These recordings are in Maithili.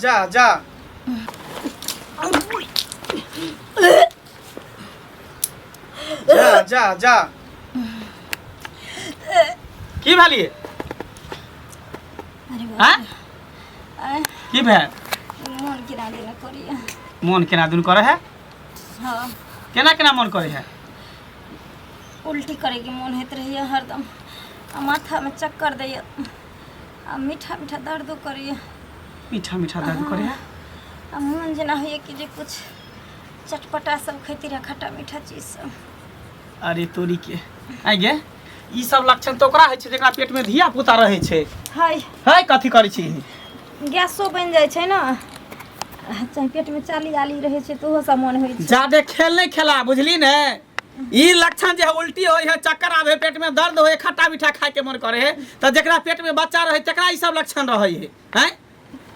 जा जा जा जा जा। की भेलिए? अरे हाँ? आय, की भेल? मोन केना देना करिए। मोन केना दुन करे है? हाँ। केना केना मोन करे है? उल्टी करैके मोन होइत रहैए हरदम, आ माथामे चक्कर दैए, आ मीठा मीठा दर्दो करैए। मीठा मीठा दर्द करे है? आ मोन जेना होइए कि जे कुछ चटपटा सब खैती रहे, खट्टा मीठा चीज सब। अरे तोरी के, आइ गे, ई सब लक्षण तऽ ओकरा होइ छै जेकरा पेट में धिया पुता रहै छै। हाय। है, कथी करै छी? गैसो बनि जाइ छै ने, चाहे पेटमे चाली आली रहै छै तऽ ओहो सब मोन होइ छै। जादे खेल नहि खेला, बुझली ने? ई लक्षण जे उल्टी होइ है, चक्कर आबे, पेट में दर्द होय, खट्टा मीठा खाय के मन करे है, तऽ जेकरा पेट में बच्चा रहे तकरा ई सब लक्षण रहै है। हैं,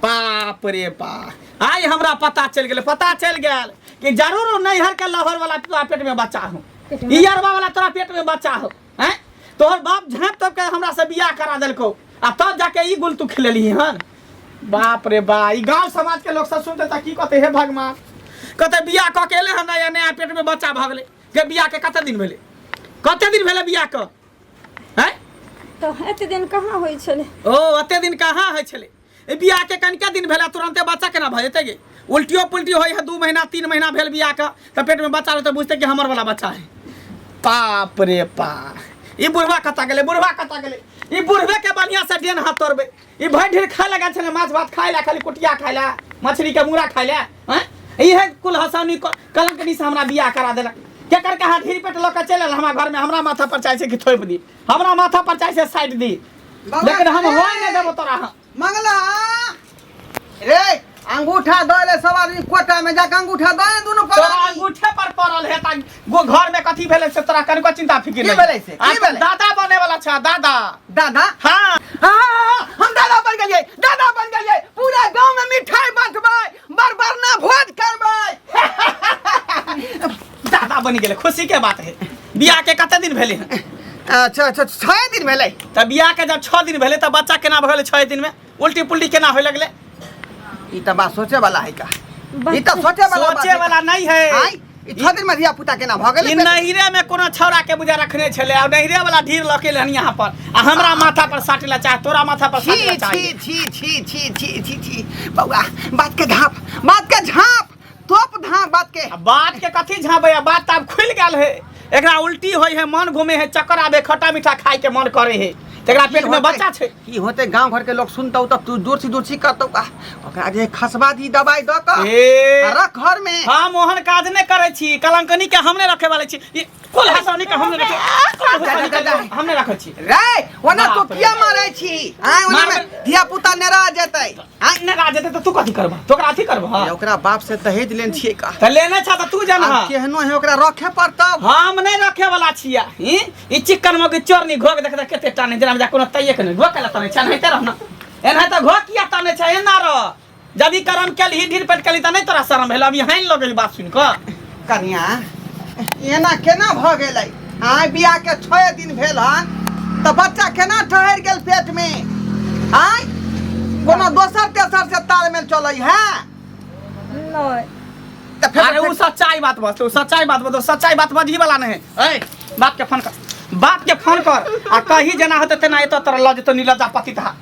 बाप रे बाप, आइ हमरा पता चलि गेल, पता चलि गेल कि जरूर नैहर के लहर वाला तोरा पेट में बच्चा हो, ई अरबा वाला तोरा पेट में बच्चा हो। हैं, तोहर बाप झाँप तब के हमरा से बियाह करा देलको आ तब जाके ई गुल तू खेलली हन। बाप रे बा, ई गांव समाज के लोग सब सुनते त की कहते? हे भगवान, कहते बियाह कऽ के एले हन, नया नया पेट में बच्चा भऽ गेलै। के बियाह के कते दिन भेलै? कते दिन भेलै बियाह के? हैं? तऽ एते दिन कहाँ होइ छलै? ओ, ओते दिन कहाँ होइ छलै? ई बियाह के कनिके दिन भेलै, तुरन्ते बच्चा केना भऽ जेतै गे? उल्टियो पुल्टी होइ है, 2 महीना 3 महीना भेल बियाह के तऽ पेट में बच्चा रहतै, बुझतै कि हमर वाला बच्चा है। बाप रे बा, ई बुढ़वा कतऽ गेलै? बुढ़वा कतऽ गेलै? ई बुढ़वे के बढ़िया से डेन हाथ तोड़बै। ई भरि ढेर खाय लगा छलै, माछ भात खाय ला, खाली कुटिया खाय ला, मछली के मूड़ा खाय ला। हैं, इहे कुल हसानी कलंकनी से हमरा बियाह करा देलक। केकर कहाँ ढीर पेट लऽ के चलि आयल हमरा घर में, हमरा माथा पर चाहे छै कि थोपि दी, हमरा माथा पर चाहे छै साटि दी, लेकिन हम होय नहि देबो तोरा। हम मंगला रे, अंगूठा दऽ ले सब आदमी, कोटा में जाके अंगूठा दऽ ले दुनू तोरा प्राणी। अंगूठे पर पड़ल है ता गो घर में कथी भेलै से तोरा कनिको चिंता फिकिर की नहीं। भेलै से? की आ तू भेलै? दादा बने वाला छा, दादा। दादा? हाँ। हाँ, हम दादा बन गेलियै, दादा बन गेलियै। पूरा गांव में मिठाई बांटबै, बरबरना भोज करबै। दादा बनि गेलै, खुशी के बात है। बियाह के कते दिन भेलै हन? अच्छा, 6 दिन भेलै। तऽ बियाह के जब 6 दिन भेलै तऽ बच्चा केना भऽ गेलै 6 दिन में? उल्टी पुल्टी केना होय लगलै? ई तऽ बात सोचे वाला है का, ई तऽ सोचे वाला बात सोचे है। वाला नहीं है। आँय, ई 6 दिन में धिया पुता केना भऽ गेलै? ई नहिरे में कोनो छौड़ा के बुझा रखने छलै आ नहिरे वाला ढीर लऽ के एलै यहाँ पर आ हमरा माथा पर साटे ला चाहे, तोरा माथा पर छी साटे ला चाहे। छी छी छी छी छी छी छी, बौआ, बात के झाँप, बात के झाँप, तोप झाँप बात के। आ बात के कथी झाँपै? आ बात तऽ आब खुलि गेल है। एकरा उल्टी होइ है, मन घूमे है, चक्कर आबे, खट्टा मीठा खाय के मन करे है, तऽ एकरा पेट में बच्चा छै। की होते, गांव घर के लोग सुनतौ तऽ तू दूर से दूर सी करतौ का। ओकरा जे खसबा दी दवाई दऽ कऽ ए आ रख घर में। हम ओहन काज नहि करै छी। कलंकनी के हम नहि रखे वाले छी। ई कुल हसौनी के हम नहि रखे, कुल हसौनी के हम नहि रखै छी। रे, ओना तू बाप रे। किया मारै छी? आँय, ओना में मारबै। धिया पुता नेरा जेतै। आँय? नहि राज जेतै तऽ तू कथी करबह? तो ओकरा अथी करबह? ए, ओकरा बाप से दहेज लेन छियै का। तऽ लेने छ तऽ तू जानह। आब केहनो है, ओकरा रखे पड़तौ। हम नहि रखे वाला छियै। ई ई चिकन मौगी चोरनी घोक देख देख कते टाने, जेना बुझा कोनो तैये के नहि। घोक केला तने छै? एनाहिते रह न, एनाहिते घोक किया तने छै? एना रह। जब ई करम केलही, ढीर पेट केलही तऽ नहि तोरा शरम भेल? अभी हानि लगै बात सुनि कऽ। कनिया, एना केना भऽ गेलै? आय, बियाह के 6 दिन भेल हन तऽ बच्चा केना ठहरि गेल पेट में? आय, कोनो दोसर तेसर से तालमेल चलै है? नहि। तऽ फेर अरे, उ सच्चाई बात बस, उ सच्चाई बात बस, सच्चाई बात बजही वाला नहीं। ए, बाप के फोन कर, बाप के फोन कर आ कही जेना होते तेना एतो, तोरा लऽ जेतो नीलजा पति तहा।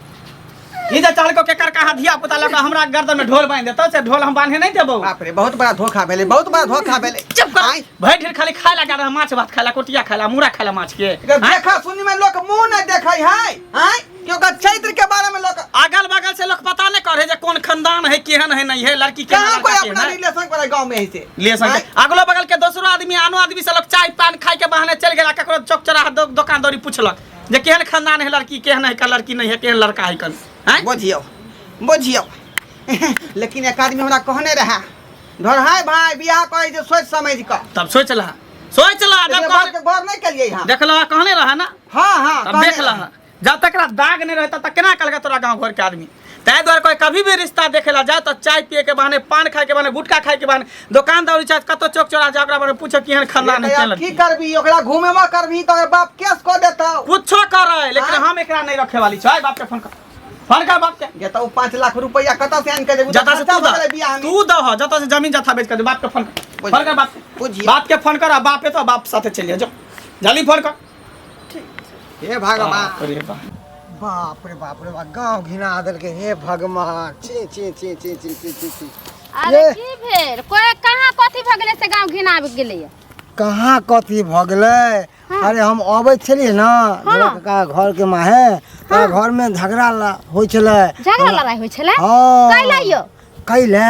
ई जे चाहलको केकर कहाँ धिया पुता लऽ कऽ हमरा गर्दन में ढोल बांधि देतौ, से ढोल हम बांधे नहीं देबौ। बाप रे, बहुत बड़ा धोखा भेलै, बहुत बड़ा धोखा भेलै। चुप कर। आँय? भरि ढेर खाली खाय लगा रहा, माछ भात खाय ला, कोटिया खाय ला, मूड़ा खाय ला माछ के। एकर देखा सुनी में लोक मुंह नहीं देखै है। आँय, कि ओकर चरित्र के बारे में लोक अगल बगल से लोग पता नहीं करे जे कौन खानदान है, केहन है, नहीं है, लड़की केहन, कहाँ लड़का कोई केहन अपना है। रिलेशन करे गांव में ऐसे ले आँय? सकते अगलो बगल के दोसरो आदमी, आनो आदमी से लोग चाय पान खाय के बहाने चल गेला, ककरो चौक चौराहा दोकान दौरी पूछलक जे केहन खानदान है, लड़की केहन है, का लड़की नहीं है, केहन लड़का है कन हैं। बुझियौ, बुझियौ, लेकिन एक आदमी हमरा कहने रहे ढोरहाय भाई, बियाह करै छै सोचि समझि कऽ। तब सोच लहा, सोच लहा जब लेकिन बात के गौर नहीं केलियै यहाँ। देख लहा, कहने रहा ना? हाँ। तब कहने देख लहा, रहे। जब तक एकरा दाग नहीं रहता तब केना कहलकै तोरा गांव घर के आदमी? ताहि दुआरे कोई कभी भी रिश्ता देखे ला जाए तो चाय पिए के बहाने, पान खाए के बहाने, गुटखा खाए के बहाने, दुकान दौरी चाहे कतो चौक चौराहा जाए, ओकरा बारे में पूछो केहन खानदान है, लेकिन केहन आब की लड़की। करबी? ओकरा घुमेबो करबी तऽ ओकर बाप केस कऽ देतौ। कुछो करे, लेकिन आँय? हम एकरा नहीं रखे वाली छी। बाप के फोन कर, फोन कर बाप के। गे तऽ ओ 5 लाख रुपैआ कतऽ से आनि के देबू? जता से खर्चा तू भऽ गेलै दह, बियाह में। तू दह, जता से जमीन जथा बेच के दे। बाप के फोन कर, फोन कर बाप के। बुझिए। बाप के फोन कर आ बाप के तो बाप साथे चलिए जो, जल्दी फोन कर। हे भगवान। बाप रे बाप। बाप रे बाप रे बाप, गाँव घिना देलकै, हे भगवान। छी छी छी छी छी छी छी छी। अरे ये। की भेल? कोई कहाँ कथी भऽ गेलै से गाँव घिना गेलै? कहाँ कथी भऽ गेलै? अरे हम अबै छलियै ने झोला काका घर के माहे, तऽ घर में झगड़ा होइ छलै। झगड़ा लड़ाई होइ छलै? हँ। कैला यौ? कैला?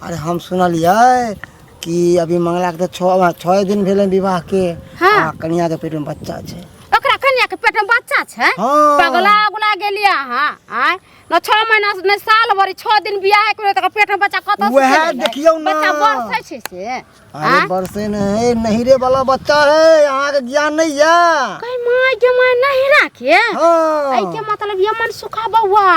अरे हम सुनलियै कि अभी मंगला के तऽ 6 दिन भेलै विवाह के। हाँ। आ कनिया के पेट में बच्चा छै। ओकरा कनिया के पेट में बच्चा छै? हाँ। पगला उगला गेलियै अहाँ? आँय, न 6 महीना न साल भरि, 6 दिन बियाह के तकर पेट में बच्चा कतऽ से वएह चलि एलै? देखियौ ने। बच्चा बरसै छै से? अरे आँय? बरसे नहीं, नहिरे वाला बच्चा है, अहाँ के ज्ञान नहीं है। कहीं माय के माय नहिरा के? हाँ। एहि के मतलब ये मन सुखा बौआ,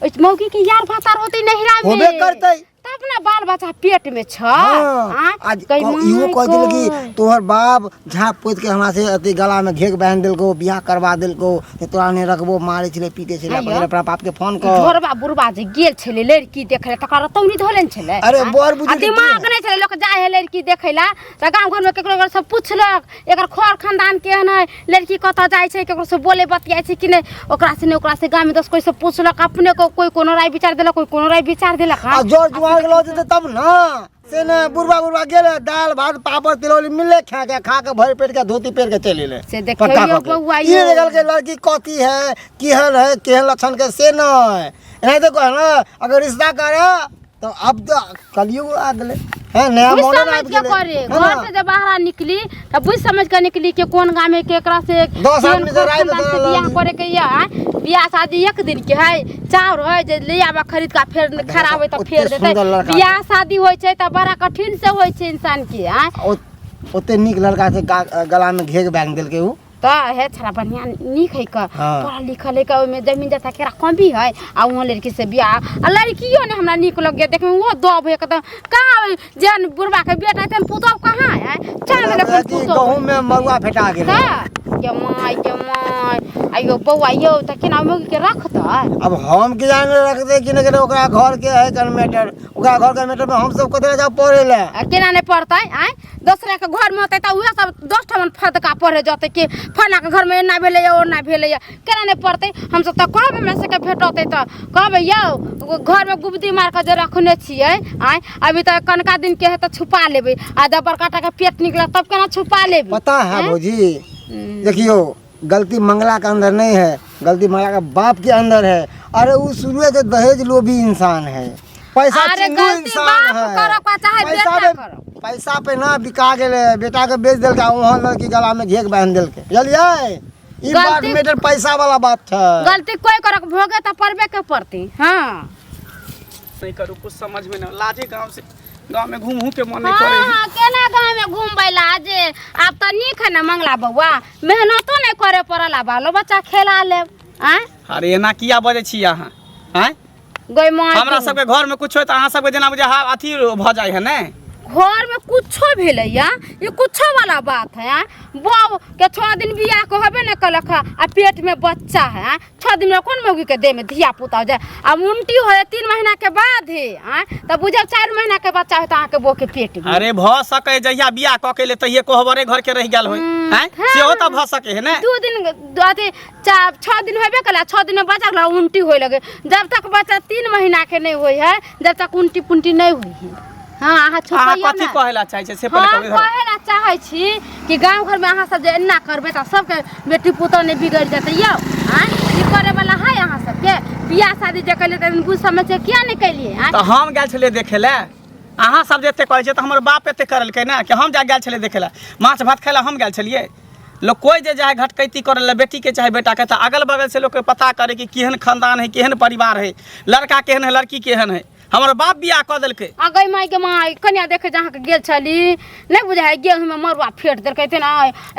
ओहि मौगी के यार भातार होतै नहिरा में। होबे करतै। तब ने बाल बच्चा पेट में छ। हाँ। आँय? आज कहीं इहो माय कह देल कि गई। तोहर बाप झाँप पोति के हमरा से अथी गला में घेघ बांधि देलको, बियाह करवा देलको, जे तोरा नहि रखबो, मारे छलै पीटे छलै। आइयो। अपना बाप के फोन कर। ढोरबा बुढ़बा जे गेल छलै लड़की देखै लए, तकरा रतौनी धोले ने छलै। अरे आँय? बड़ बुजुर्ग आ दिमाग के। नहि छलै। लोक जाइ है लड़की देखै लए तऽ गाँव घरमे केकरो घर सब पुछलक, एकर खर खानदान केहन है, लड़की कतऽ जाइ छै, केकरो से बोले बतियाइ छै कि नहि, ओकरा से नहि ओकरा से, गाँवमे दस कोइ से पुछलक, अपने को कोइ कोनो राय विचार देलक, कोइ कोनो राय विचार देलक। आ जर जुआर के लऽ जेतै तब ने, से ने बुढ़बा बुढ़बा गेलै, दालि भात पापड़ तिलौरी मिललै खा के, खा के भरि पेट के धोती पहिर के चलि एलै। से देखियौ पक्का कऽ के। बौआ ई यौ। देखलकै लड़की कथी है, केहन है, केहन लक्षण के, से नहि एनाहिते कह ने। अगर रिश्ता करे तो अब तो कलयुग आ गेलै है, नया बुझि मॉडल समझ आबि के गेलै करे है ना? घर से जब बाहर निकली तब बुझि समझ के निकली कि कोन गाँव में केकरा से 10 केहन आदमी से राय खानदान से बदलल बियाह आदमी। करे के या। बियाह शादी एक दिन के है, चाउर है जे ले आबा खरीद के, फेर खराब है तऽ ओते फेर देतै। सुन्दर लड़का। बियाह शादी होइ छै तऽ बड़ा कठिन से होइ छै इंसान के। आँय? ओते नीक लड़का छै, गला में घेघ बांधि देलकै उ। तऽ हे छड़ा बढ़िआँ नीक है क। हाँ। पढ़ल लिखल है क, ओहिमे जमीन जथा केरा कमी है, आ वहाँ लड़की से बियाह, आ लड़कियो ने हमरा नीक लग गया देखमे, ओहो दब है कतऽ कहाँ, जेहन बुढ़बा के बेटा तेहन पुतहु कहाँ है, चाह में देखो अथी पुतहु। गहूम में मरुआ फेटा गेलै। तऽ गे माय गे माय, आइयो बौआ यौ, तऽ केना मौगी के रखतै? अब हम के जाने रखते कि नहीं, ओकरा घर के है कन मैटर, ओकरा घर के मैटर में हम सब कथी जाओ पढ़े ले। आ केना नहि पढ़तै? आँय, दोसरा के घर में होतै तऽ उएह सब 10 ठमन फदका पढ़े जतै कि फलाना के घर में एना भेलैया ओना भेलैया, केना नहि पढ़तै? हमसब तऽ कहबै, हमरा सबके भेटतै तऽ कहबै यौ, घर में गुबदी मार कऽ जे रखने छियै, आँय, अभी तऽ कनका दिन के है तऽ छुपा लेबै, आ जब बड़का टा के पेट निकलत तब केना छुपा लेबै? पता है आँय? भौजी, देखियो, गलती मंगला के अंदर नहीं है, गलती मंगला के बाप के अंदर है। अरे वो शुरू से दहेज लोभी इंसान है, पैसा अरे चिन्हू गलती इंसान बाप है। करब का चाहे पैसा बेटा पे करब। पैसा पे ना बिका गेले, बेटा के बेच देलकै, वहाँ लड़की गला में घेक बांध देलकै, बुझलियै? ई बात मैटर पैसा वाला बात है। गलती कोई करक भोगे तऽ पड़बे के पड़ती। हाँ। नहीं करू, कुछ समझ में ना लाजे गांव से गांव में घूम के मन नहीं करे। हाँ, केना गाँव में घूमबै लाजे? आब तऽ नीक है ने मंगला बौआ, मेहनतो नहि करे पड़ल आ बालो बच्चा खेला लेब। आँय? अरे एना किया बजै छी अहाँ? आँय? गै माय, हमरा सबके घर में कुछ होय तऽ अहाँ सबके जेना बुझे हा अथी भऽ जाइ है ने। घर में कुछो भेलैया, ये कुछो वाला बात है? आँय, बौ के 6 दिन बियाह के होबे ने कलक है, आ पेट में बच्चा है। आँय, 6 दिन में कोन मौगी के देह में धिया पुता हो जाए? आ उल्टी हो 3 महीना के बाद है। आँय, तऽ बुझब 4 महीना के बच्चा होता अहाँके बौ के पेट में। अरे भऽ सकै जहिया बियाह कऽ के ले तहिये कोहबरे घर के रहि गेल होय। आँय, सेहो तऽ भऽ सकै है ने। 2 दिन अथी 6 दिन होबे कला, 6 दिन में बच्चा के उल्टी होए लगे, जब तक बच्चा 3 महीना के नहीं होए है जब तक उल्टी पुल्टी नहीं होई है। हाँ, अहाँ अहाँ छुपैयौ कथी ने। कहै लए चाहै छियै से पहिले हम कहू इधर। कहै लए चाहै छी कि गाँव घरमे अहाँ सब जे एना करबै तऽ सबके बेटी पुतोह नहि बिगड़ि जेतै यौ? आँय, ई करे वाला है अहाँ सबके? बियाह शादी जे केलियै तऽ बुझ समझ के किया नहि केलियै? आँय? तऽ हम गेल छलियै देखै लए, अहाँ सब जे एते कहै छियै तऽ हमर बाप एते करलकै ने कि हम जा गेल छलियै देखै लए, माछ भात खाइ लए हम गेल छलियै। लोक कोइ जे जाइ घटकैती करै लए बेटीके चाहे बेटाके, तऽ अगल बगल से लोकके पता करै कि केहन खानदान है, केहन परिवार है, लड़का केहन है, लड़की केहन है। हमर बाप बियाह कऽ देलकै। आ गई माय के माय, कन्या देखे जहाँ के गेल छली, नहीं बुझाय गेहूं में मरुआ फेंट देलकै तेना।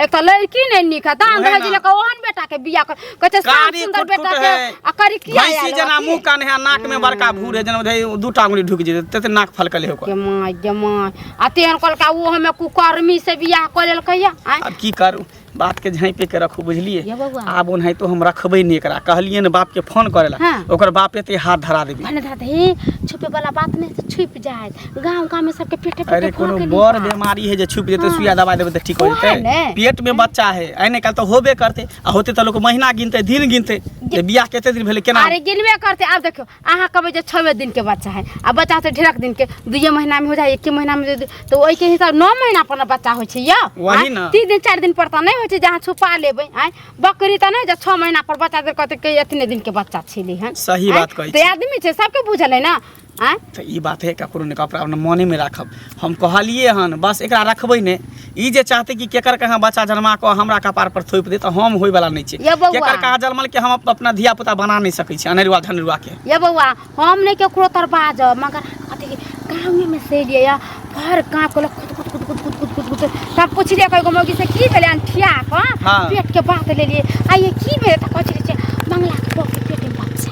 एक तऽ लड़की नहीं नीक है, दान ओहे दहेज ना। लेके ओहन बेटा के बियाह कर कहै छै, श्याम कारी सुंदर कुटकुट बेटा के है। आ करी किया भैंसी आयल जेना अथी? मुंह कान है, नाक में बड़का भूर है, जेना बुझाइ दूटा अंगुली ढुकि जेतै तते नाक फलकल है ओकर। गे माय गे माय, आ तेहन कहलकै ओ हमे कुकर्मी से बियाह कऽ लेलकै या। आँय? आब की करू, बात के झाँपे के रखू बुझलिए। ये बउआ। आब ओनाहितो हम रखबै नहि एकरा, कहलियै ने बाप के फोन करे ला। हाँ। ओकर बाप एते हाथ धरा देबी। भने धरा दे, छुपे वाला बात नहीं तो छुप जाए, गांव गांव में सबके पेटे पेटे अरे भऽ कोनो गेलै बड़ बात। बीमारी है जे छुप जेतै, हाँ। सुइया दवाई देबै तऽ ठीक हो ओएह जेतै। ने। पेट में बच्चा है, आइ ने काल्हि तऽ होबे करतै, आ होतै तऽ लोक महीना गिनतै दिन गिनतै जे बियाह कते दिन भेलै केना। अरे गिनबे करते। आब देखियो अहाँ कहबै जे 6 दिन के बच्चा है, आ बच्चा तऽ ढेरक दिन के, 2 महीना में हो जाए, 1 महीना में, तऽ ओहिके हिसाब 9 महीना पर ने बच्चा होइ छै यौ। वही ने। 3 दिन 4 दिन पर तऽ नहि होइ छै जे अहाँ छुपा लेबै। आँय बकरी तऽ नहि जे 6 महीना पर बच्चा देल कहतै कि एतने दिन के बच्चा छेलै हन। सही आँय? बात कहै तऽ आदमी छै सबके बुझल है ना। आँय तऽ ई बात है ककरो नहि कपड़ा अपना मनेमे राखब, हम कहलियै हन बस एकरा रखबै नहि। ई जे चाहतै कि केकर कहाँ बच्चा जन्मा कऽ हमरा कपार पर थोपि दे, तऽ हम होइवला नहि छै। ये बौआ। केकर कहाँ जन्मल के हम अपना धिया पुता बना नहि सकै छी अनेरुआ धनेरुआ के। ये बौआ हम नहि केकरो तर बाजब, मगर अथी गाँवेमे से एलियै या भर गाँव के लोक कुद कुद कुद कुद कुद कुद कुद कुद। तब पुछलियै कएगो मौगी से की भेलै अनठिया कऽ। हाँ। पेट के बात लेलियै आ ये की भेलै, तऽ कहै छलै मंगला के बौआ के पेट में बच्चा।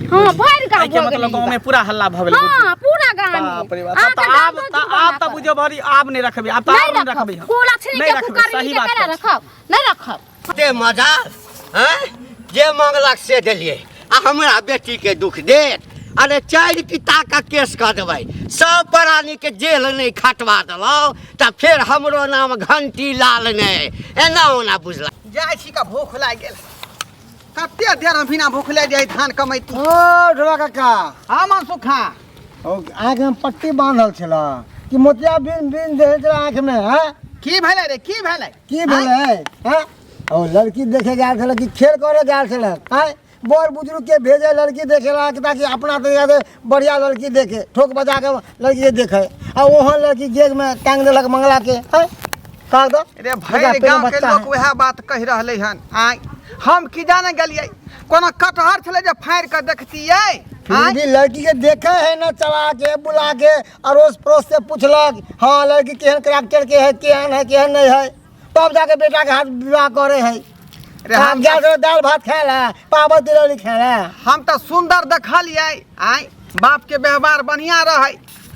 हाँ भरि गाँव एहिके भऽ मतलब गेलै। गाँवमे पूरा हल्ला भऽ गेलै। हाँ पूरा गाँव में। बाप रे बाप, अहाँके तऽ आब गाँव तऽ दूर आब बना तऽ पड़त। बुझियौ भरि आब नहि रखबै, आब तऽ नहीं आब नहि रखब, रखबै हम। कुलक्षणी नहि के रखबै, कुकर्मी सही के बात केना कहै छी। रखब, नहीं रखब। ते मजा हैं जे मांगलक से देलियै आ हमरा बेटी के दुख देत। अरे 4 पिता का केस कऽ देबै, सब प्राणी के जेल नहि खटवा देलहुँ तऽ फेर हमरो नाम घंटी लाल नहि। एना ओना बुझला जाइ छी का भूख लागि गेल, कते देर हम बिना भूख लागि जाइ धान कमैती। ओ ढोला काका। हाँ मनसुखा। ओ आँखि में पट्टी बांधल छला कि मोतिया बिन बिन देने छला आँखि में? हैं की भेलै रे, की भेलै, की भेलै? हैं ओ लड़की देखे गेल छल कि खेल करे गेल छल? हैं बड़ बुजुर्ग के भेजे लड़की देखे ला ताकि अपना तरीका से बढ़िया लड़की देखे, ठोक बजा के लड़की के देखे, आ ओहन लड़की गेग में टांग देलक मंगला के। हैं कह दो रे एकरा भरि पेट में गाँव के बच्चा लोक है। वएह बात कहि रहलै हन। आँय हम की जाने गेलियै, कोनो कटहर छलै जे फाड़ि कऽ देखतियै। फिर आँय भी लड़की के देखे है ना, चला के बुला के अड़ोस पड़ोस से पूछलक, हाँ लड़की केहन करैक्टर के है, केहन है केहन नहीं है, तब जाके बेटा के हाथ विवाह करे है। रे हम हम जा दाल भात खाए ला, पापड़ तिलौरी खाए ला। हम तऽ सुंदर देखलियै, आँय बाप के व्यवहार बढ़िया रहै,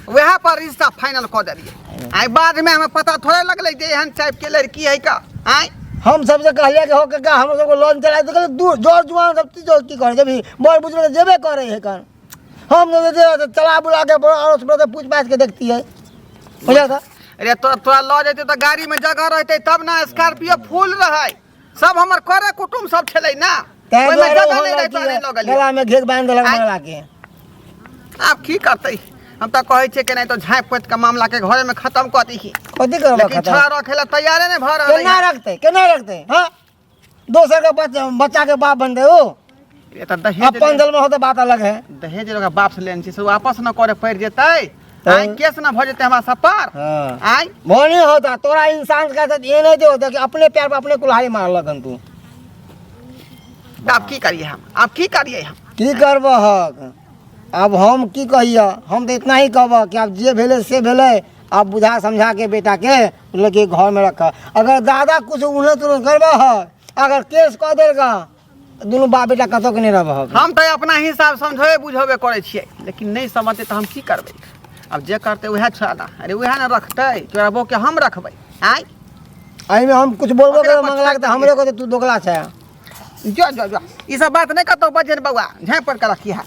वएह पर रिश्ता फाइनल कऽ देलियै। आइ बाद में हमें पता थोड़े लगलै जे एहन टाइप के लड़की है का। आँय हम सबसे कहलियै कि हो काका हम सबको लोन चला तो कहले दूर जोर जुआन सब चीज की करे जब बड़ बुजुर्ग जेबे करे है कन, हम सब जे चला बुला के अड़ोस पड़ोस से पूछ पाछ के देखती है बुझा था। अरे तोरा तोरा लऽ जेतै तऽ गाड़ी में जगह रहतै तब ना, स्कॉर्पियो फूल रहै, सब हमर करे कुटुम सब छलै ना, तैं ओहिमे दुआरे जगह ओहो नहि रहै लड़की तोरा नहि लऽ गेलियै। गला में घेक बांधि देलक आँय? मंगला के। आब की करतै, हम तऽ कहै छियै कि नहि तऽ झाँपि पोति के मामला के घरे में खत्म कऽ दीही, कथी करबै लेकिन खत्म? छोड़ा रखे ला तैयारे नहि भऽ रहलै। केना रखतै, केना रखतै? हाँ दोसर के बच्चा, बच्चा के बाप बनतै ओ। ये तऽ दहेज अपन दल में हो तो बात अलग है। दहेज ओकरा बाप से लेने छी से वापस न करे पड़ि जेतै, तऽ- आइ केस न भऽ जेतै हमरा सब पर। हाँ। आइ वो नहीं होता तोरा इंसान का साथ ये नहीं होता कि अपने पैर पर अपने कुल्हाड़ी मारलक हन तू। तऽ आब की करियै हम, आब की करियै हम? की करबहक अब, हम की कहिया, हम तो इतना ही कहब कि आब जे भेलै से भेलै, आब बुझा समझा के बेटा के लेके घर में रख। अगर दादा कुछ उन्नत उन्नत करबह, अगर केस कऽ देलक दुनू बाप बेटा कतौ के नहीं रहबहक। हम तऽ अपना हिसाब समझेबे बुझेबे करै छियै, लेकिन नहि समझतै तऽ हम की करबै? आब जे करतै उएह छोड़ा ना, अरे उएह ने रखतै, तोरा बौके हम रखबै। आँय एहिमे हम कुछ बोलबो ओकरा करब पर मंगला के तऽ हमरे कहतै तू दोगला छै। जो जो जो ई सब बात नहि कतौ बजे बौआ, झाँपि पर के रखिहे।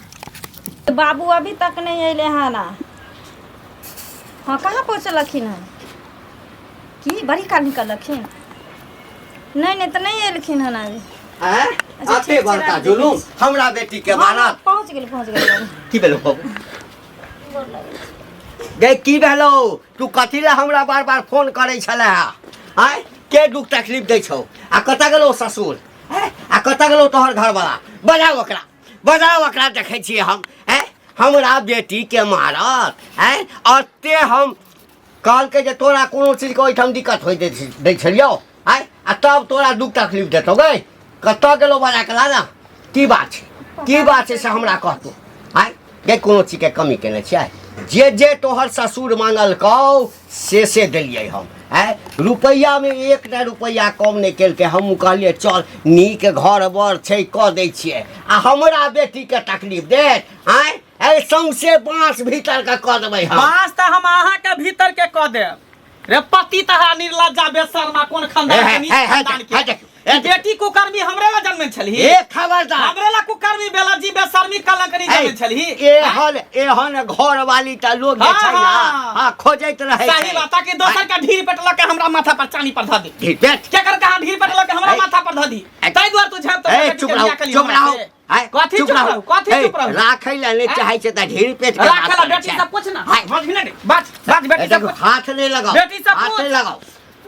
बाबू अभी तक नहीं अयले हन। हाँ कहाँ पहुँचलखिन हन? की बड़ी काल निकललखिन? नहीं नहीं तऽ नहीं एलखिन हन आज। हैं? अच्छा, अते ठीक छै, बड़का राख जुलूम हमरा बेटी के हाँ, मारत। पहुँच गेल, पहुँच गेल बाबू। की भेलो बाबू गे, की भेलो? तू कथी ला हमरा बार बार फोन करै छले? आँय के दुख तकलीफ दै छौ? आ कतऽ गेलौ ससुर? हैं? आ कतऽ गेलौ तोहर घरवाला? बजाओ ओकरा, बजाओ ओकरा, देखै छियै हम। हैं हमरा बेटी के मारत? हैं अते हम कहलकै जे तोरा कोनो चीजके ओहिठाम दिक्कत होइ दै छलियौ, आँय आ तब तोरा दुख तकलीफ देतौ गै। कतऽ गेलौ? बजा के ला ना। की बात छै, की बात छै से हमरा कहतौ। आँय गे कोनो चीजके कमी केने छियै? जे जे तोहर ससुर मांगलकौ से से देलियै हम। आँय रुपैआमे एकटा रुपैआ कम नहि केलकै। हमहूँ कहलियै चल नीक घर बर छै कऽ दै छियै, आ हमरा बेटीके तकलीफ देत? आँय ए सौंसे बाँस भीतर के कऽ देबै हम। बाँस तऽ हम अहाँके भीतर के कऽ देब। रे पति तहा निर्लज्जा बेशर्मा कोन खानदान के हे, नीच हे, हे, खानदान हे, के देखियौ, हे, ई बेटी कुकर्मी हमरे ला जन्मे छलही ए खबरदार हमरे ला कुकर्मी बेलजी बेशर्मी कलंकनी जन्मे छलही एहन एहन घर वाली त लोग जे हाँ, छै ना हाँ। हाँ खोजैत रहै सही बात ताकि दोसर का ढीर पेट लके हमरा माथा पर चानी पर धऽ दे ढीर पेट केकर कहाँ ढीर पेट लके हमरा ए, माथा पर धऽ दी ताहि दुआरे तू झाँप ए चुप रहो चुप रहो आय, कथी चुप रहू कथी ए, चुप रहू राखै ला नहि आँय? चाहै छै तऽ ढीर पेट के राखे बात ला करै बेटी छै। से पूछ ना आय, बाज नहीं बाज बाज ए, बेटी से देखो, पूछ हाथ नहीं लगाओ बेटी से हाथ पूछ। नहीं लगाओ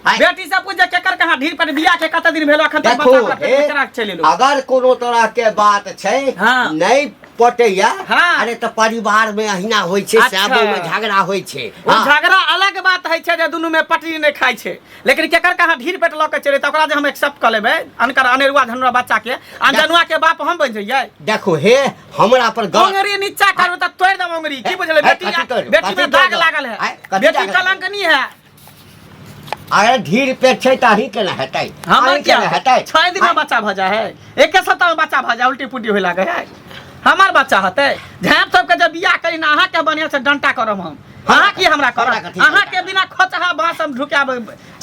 आय, बेटी से पूछ जे केकर कहाँ ढीर पेट बियाह के कते दिन भेलो अखन तक देखो बच्चा ओकरा पेट में ए, केना चलि एलो अगर कोनो तरह के बात छै हाँ। नहि पटैया हाँ। अरे तऽ परिवार में अहिना होइ छै अच्छा। साबो में झगड़ा होइ छै ओ हाँ। झगड़ा अलग बात है छै जे दुनू में पटरी नहि खाइ छै लेकिन केकर कहाँ ढीर पेट लऽ के चले तऽ ओकरा जे हम एक्सेप्ट कऽ लेबै अनकर अनेरुआ धनुआ बच्चा के अनजनुआ के बाप हम बनि जइयै देखो हे हमरा पर गलत उंगरी नीचा करू तऽ तोड़ि देब उंगरी की बुझलै ए, बेटी कथी तोड़ि? बेटी कथी में दाग तोड़ि देब? लागल है आँय, कथी बेटी दाग लागल? कलंकनी है अगर ढीर पेट छै तऽ अहीं केना हेतै हमर अहीं क्या केना हेतै 6 दिन में बच्चा भऽ जाइ है एके सप्ताह में बच्चा भऽ जाय उल्टी पुल्टी होय लागै है हमर बच्चा होतै झाँप तोप के जब बियाह करी ने अहाँके बढ़िआँ से डंटा करब हम अहाँ की हमरा हमरा करब कथी अहाँके बिना खोचहा बाँस हम ढुकाब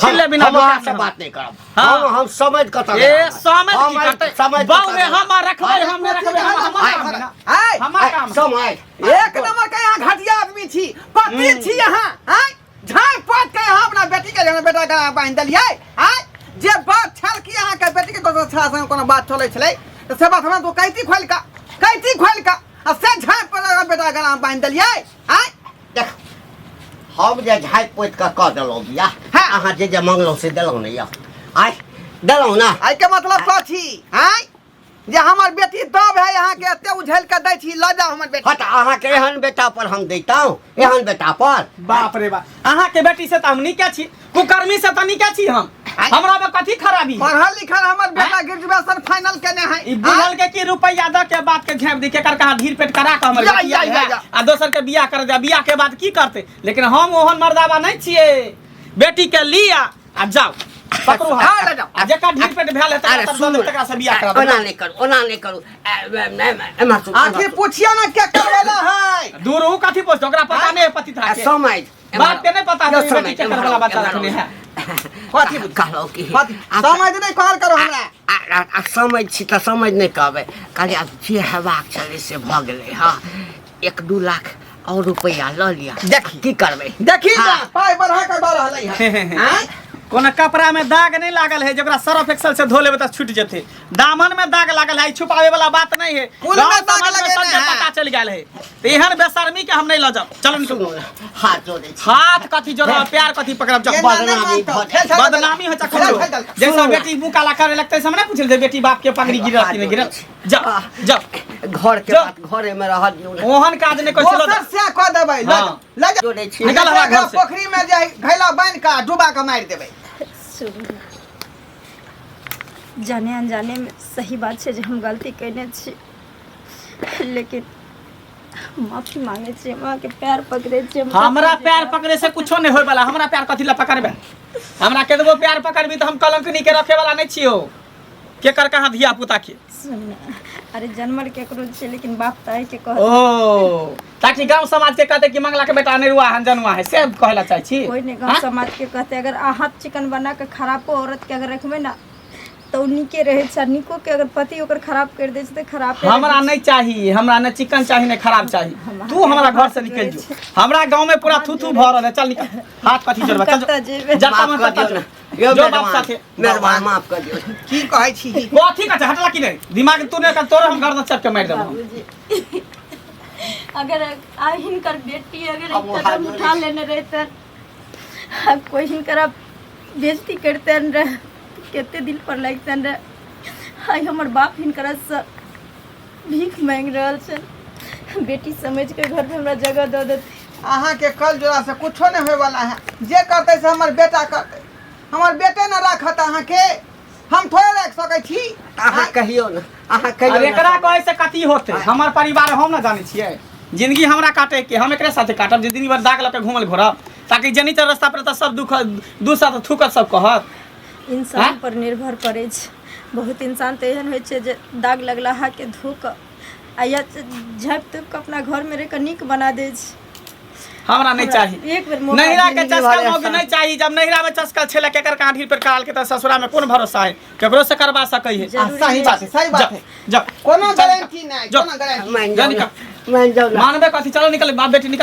छिलले बिना हम अहाँ ढुकाब से हम। बात नहीं करब हाँ। हम समझ कतऽ ए समझ की करतै समझ बाऊ में हम रखबै हम नहि रखबै हमर काम है ना। आय हमर काम है। समझ एक नंबर के यहाँ घटिया आदमी छी कथी छी यहाँ आय झाँप पात के यहाँ अपना बेटी के जगह बेटा के बांधि देलियै आय जे बात छल कि अहाँ के बेटी के दोसर छला संग कोनो बात चलै छलै तऽ से बात हमरा तो कैती खोलि कऽ कैती खोलि कऽ आ से झाँप पर बेटा के नाम बांधि देलियै आय देख हम जे झाँपि पोति कऽ कऽ देलहुँ बियाह हाँ। अहाँ जे जे मंगलहुँ से देलहुँ ने यौ आय देलहुँ ने एहिके मतलब कथी आय जे हमर बेटी दब है अहाँ के एते उझेल के दै छी लऽ जाउ हमर बेटी हँ तऽ अहाँके एहन बेटा पर हम दैतहुँ एहन बेटा पर बाप रे बाप अहाँके बेटी से तऽ हम नीके छी कुकर्मी से तऽ नीके छी हम हमरा में कथी खराबी है? पढ़ल लिखल हमर बेटा ग्रेजुएशन फाइनल केने है ई बुझल के कि रुपैया द के बात के झाँप दी केकर कहाँ धीर पेट करा के हमर या, बेटिया या, या, है, या। आ दोसर के बियाह कर दे बियाह के बाद की करते लेकिन हम ओहन मर्दाबा नहीं छियै बेटी के लिया आ जाओ पकड़ू हाथ हाँ, लऽ जाओ। आ जेकर ढीर पेट भेल है अरे तकरा सुनू तकरा से बियाह करा ओना देबै। नहि करू ओना नहि करू एम्हर सुनू, आखिर एम्हर पूछिए ना क्या करवाला है दूर ऊ कथी पूछतो ओकरा पता नहीं है पति था सुनू। आ, के समझ बाप के नहीं पता यौ, है समझ, बेटी के एम्हर वाला आउ, बच्चा एम्हर रखने आउ। है कथी कहलहुँ कि कथी समझ नहीं कहल करो हमरा आ, आ, आ समझ छी तऽ समझ नहि कहबै कहलियै आब जे हेबाक छलै से भऽ गेलै हँ 1-2 लाख आओर रुपैआ लऽ लिअ देखी। की करबै देखी ना हाँ। पाई बढ़ा के दऽ रहलै है आँय? कोनो कपड़ा में दाग नहीं लागल है जकरा सर्फ एक्सेल से धो लेबै तऽ छूट जेतै दामन में दाग लागल है ई छुपावे वाला बात नहीं है कुल में गाँव दाग समाज में लगेने सबके है। पता चल गेल है तऽ एहन बेशर्मी के हम नहीं लऽ जाब चलू निकलू सुनू ने हाथ जोड़ै छी हाथ कथी जोड़ब प्यार कथी पकड़ब जाओ एना नहि बदनामी मानतौ। भऽ चल, चल, चल। बदनामी हो चल, चखो चल, चल। जैसा सुनू ना। बेटी मुँह काला करे लगते से हम नहीं पूछल बेटी बाप के पगड़ी गिरल कि नहीं गिरल जा जा घर के जो। बात घरे में रह दियौ ने ओहन काज नहीं कर चलो दोसर से कऽ देबै लऽ हाँ। जाउ, लऽ जाउ। जोड़ै छी निकल हमरा घर से। पोखरी में जे घैला बान्हि कऽ डुबा कऽ मारि देबै सुनू जाने अनजाने में सही बात छै जे हम गलती कयने छी लेकिन माफी मांगे छी हम अहाँके पैर पकड़ै छी हम हमरा पैर पकड़े से कुछो नहीं होय वाला हमरा पैर कथी ला पकड़बे हमरा केतबो पैर पकड़बी तऽ हम कलंकनी के रखे वाला नहीं छियो केकर कहाँ धिया पुता के सुन अरे जनमल केकरो छै लेकिन बाप तऽ अहीँके कहत ओ ताकि गांव समाज के कहते कि मंगला के बेटा अनेरुआ है जनुआ है से कहला चाहे छी कोई नहीं गाँव हाँ? समाज के कहते अगर अहाँ चिकन बना के खराबो औरत के अगर रखबै ना तऽ ओ नीके रहै छै आ नीको के अगर पति ओकर खराब करि दै छै तऽ खराबे हमरा रहै छै। नहीं चाहिए हमरा न चिकन चाहिए न खराब चाहिए हम तू हमरा घर से हाथ निकल जोड़ै जो हमरा गांव में पूरा थू थू भऽ रहल है चल निकल हाथ कथी जोड़बा चल कतऽ जेबै? जत्ता माफ मन कऽ तत्ता दियौ जो ने यौ जो बाप मेहरबान साथे मेहरबान माफ कऽ दियौ ने। की कहै छी कथी का हटला कि नहीं दिमाग तू नहीं कर तोरे हम गर्दन चप के मार देबो हम। बाबूजी अगर आ हिनकर बेटी अगर अब वो एक हाथ कदम जोड़ै उठा लेने रहतन आ कोई हिनकर अब बेइज्जती करतन रह कते दिल पर लगतन रह आइ हमर बाप हिनकर से भीख मांगि रहल छन बेटी समझ के घर में हमरा जगह दऽ देत अहाँके कल जोड़ा से कुछो नहीं होय वाला है जे करतै से हमर बेटा करतै हमर बेटे ने राखत अहाँके हम थोड़े राखि सकै छी अहाँ कहियौ ने अहाँ कहियौ अरे ने। एकरा कहै से कथी होते हमर परिवार हम ना जानै छियै जिंदगी हमरा काटे के हम एकरे साथे काटब जे जिंदगी भर दाग लऽ के घूमल घुरब ताकि जनी चल रास्ता पर तऽ सब दुख दू साथ थूकत सब कहत इंसान आँय? पर निर्भर करै छै बहुत इंसान तऽ एहन होइ छै जे दाग लगलाहाके धो कऽ आ या झाँपि तोपि कऽ अपना घरमे रहि कऽ नीक बना दै छै हमरा नहीं चाही। एक बेर मौका नैहरा के जिंदगी चस्कल भर मौगी नहीं चाही। जब नैहरा में चस्कल छेला केकर कांढी पर कराल के त ससुरा में कोन भरोसा है, केकरो से करवा सकै है। आ, सही बात है, सही बात है। जा कोनो चल, गारंटी नहीं, जो। कोनो गारंटी। मान जा जाओ निकल। ना, मान जाओ ना। मानबे कथी, चलो निकल बाप बेटी निकल।